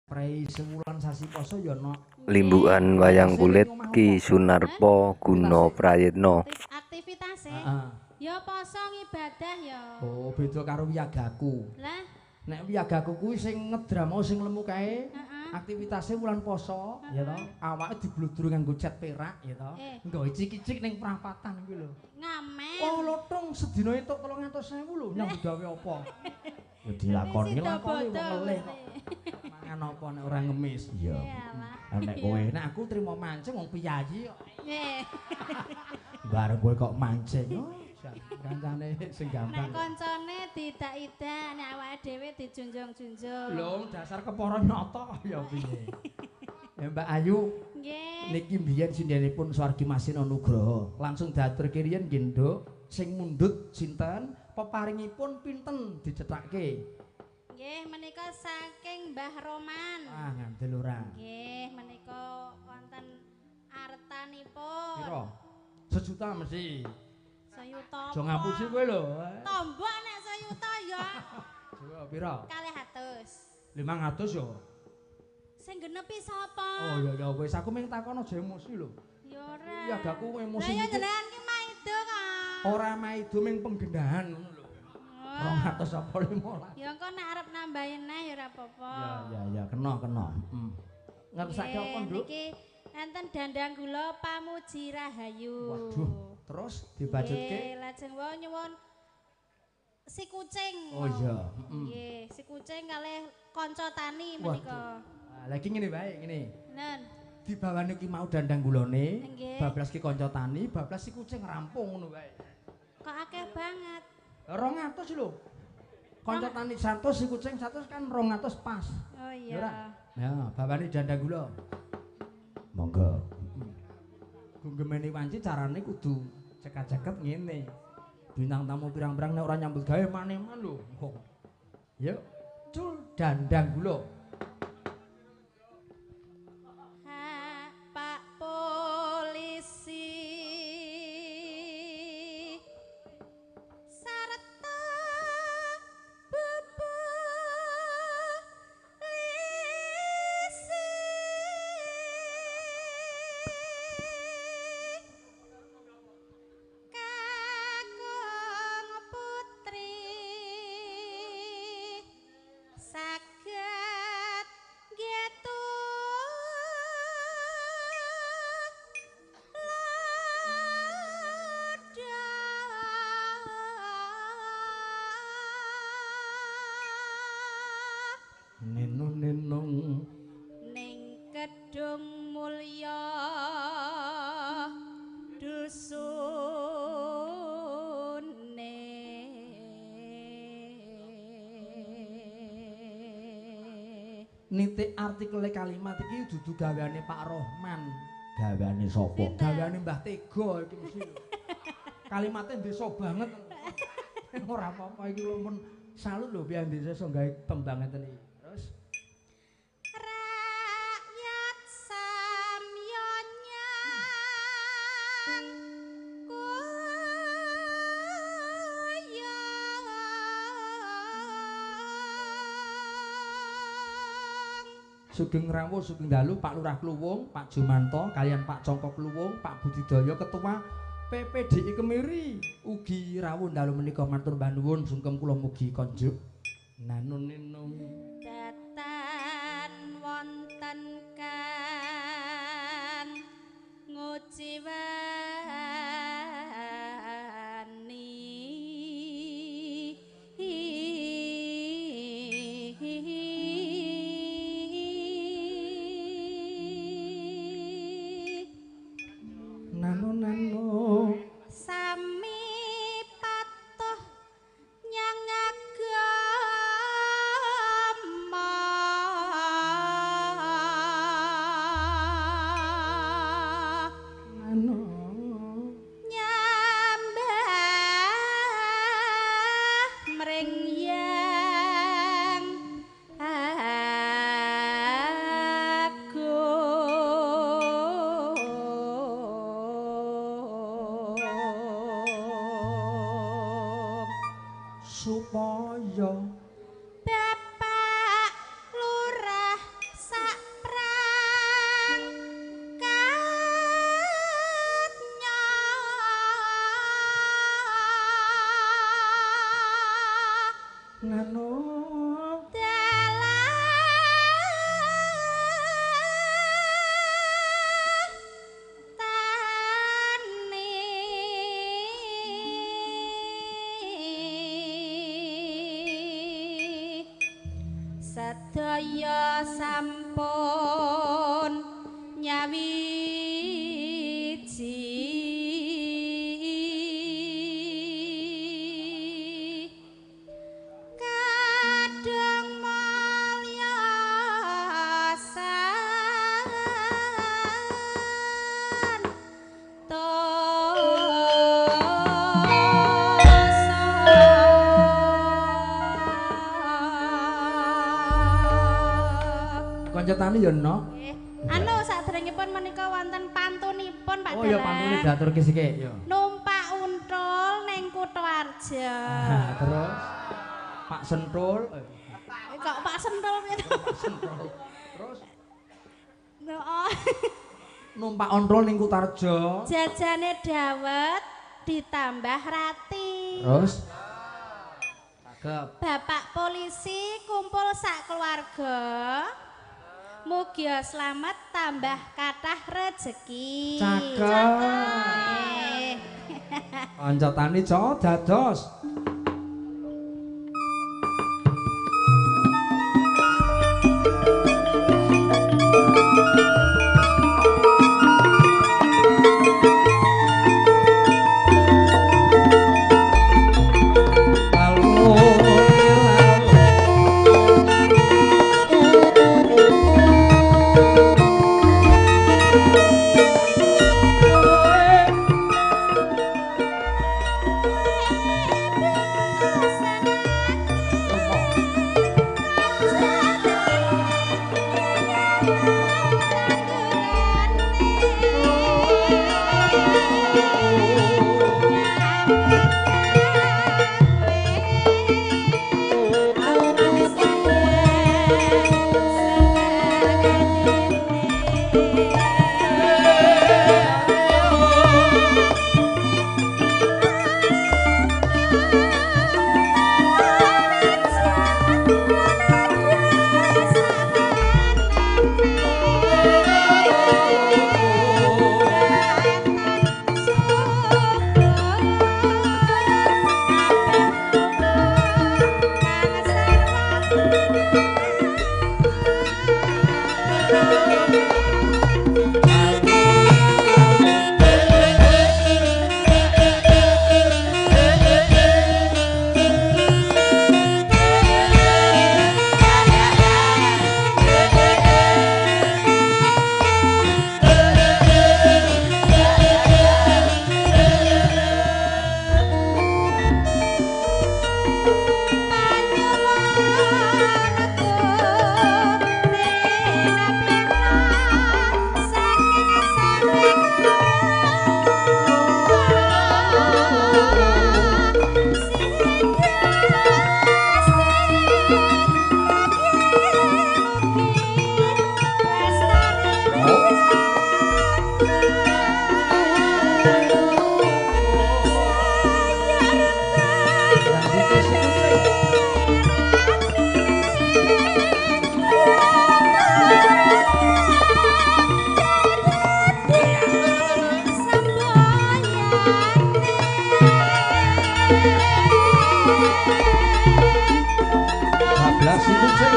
Prei sewulan sasi poso ya nok. Limbukan wayang kulit Ki Sunarpo Guna Prayitna. Aktivitase. Heeh. Ya poso ngibadah ya. Oh, beda karo wiyagaku. Lah, nek wiyagaku kuwi sing ngedrama sing lemu kae, aktivitasnya wulan poso, ya toh. Awake dibludru nganggo cat perak, ya toh. Nggawe cik-cik ning prapatan kuwi lho. Ngamen. Oh, lotong sedina entuk 300.000 lho, nyambut gawe apa? Ya dilakoni lakoni wong ngelih kok. Mangan apa nek ora ngemis? Iya. Lah nek kowe, nek aku trimo mancing wong piyayi kok. Nggih. Bareng kowe kok mancing. Oh, kancane sing gampang. Nek kancane didak-idak, nek awake dhewe dijunjung-junjung. Lho, dasar kepara nyata ya piye. Ya Mbak Ayu. Nggih. Niki mbiyen sindhenipun Swargi Masino Nugroho. Langsung diaturke riyen nggih, Nduk. Sing mundhut sinten? Peparingipun pinten dicethake? Nggih, menika saking Mbah Roman. Ah, ngandel ora. Nggih, menika wonten artanipun. Pira? Sejuta mesti. Sayuta. Aja ngapusi kowe lho. Tombok nek sayuta ya. Coba pira? 200. 500 yo. Sing genepi sapa? Oh iya ya wis aku mung takon aja emosi lho. Ya ora. Ya gakku emosi. Lah ya jenengan ki maido kok. Ora maido ming penggendahan ngono lho. 200 apa 15. Ya engko nek arep nambahin neh ya ora apa-apa. Ya ya ya kena kena. Heeh. Ngersake apa, Nduk? Niki enten dandang gula Pamuji Rahayu. Waduh, terus dibajutke. Nggih, lajeng wau nyuwun si kucing. Oh iya, heeh. Nggih, si kucing kalih kanca tani menika. Lah lagi ngene wae ngene. Nen. Dibawani ki mau dandang gulane, bablas ki kanca tani, bablas si kucing rampung ngono wae. Kok akeh banget. 200 lho. Kanca tani 100, si kucing 100 kan 200 pas. Oh iya. Ya, bawane dandang gula. Monggo. Gunggemene wanci carane kudu cekak-ceket ngene. Bintang tamu pirang-pirang nek ora nyambut gawe maneman lho. Yuk, cul dandang gula. Pak polisi sarta bebulisi kakung putri saged ngetu Nenung-nenung ning Kedung Mulya dusune. Nitik artikele kalimat iki dudu gaweane Pak Rohman. Gaweane sapa? Gaweane Mbah Tego iki mesti. Kalimate desa banget. Ora apa-apa iki lho mun salut lho piyambak desa iso gawe tembang ngeten iki. Terus rakyat samya nyang kuyang. Sugeng rawuh sugeng dalu Pak Lurah Kluwung, Pak Jumanto, kalian Pak Congko Kluwung, Pak Budidaya Ketua PPDI Kemiri ugi rawuh dalu menika matur nuwun sungkem kula mugi konjuk. Nanun ninung datan wonten kang nguciwani nanu nanu sami patuh nyang agama nanu nyambah mring yang agung supaya Bapak Lurah Sampun nyawiji kadung mulya san Kanca tani ya no. Anu saderengipun menika wonten pantunipun Pak Oh ya pantune diaturke sithik ya. Numpak untul ning Kutoarjo. Nah, terus Pak Sentul. Kok Pak Sentul piye? Pak Sentul. Terus oh. Numpak untul ning Kutoarjo. Jajane dawet ditambah rati. Terus cakep. Bapak polisi kumpul sak keluarga. Mugia slamet tambah kathah rejeki. Cakep. Kanca tani cok dados. Bablas iku, Cek.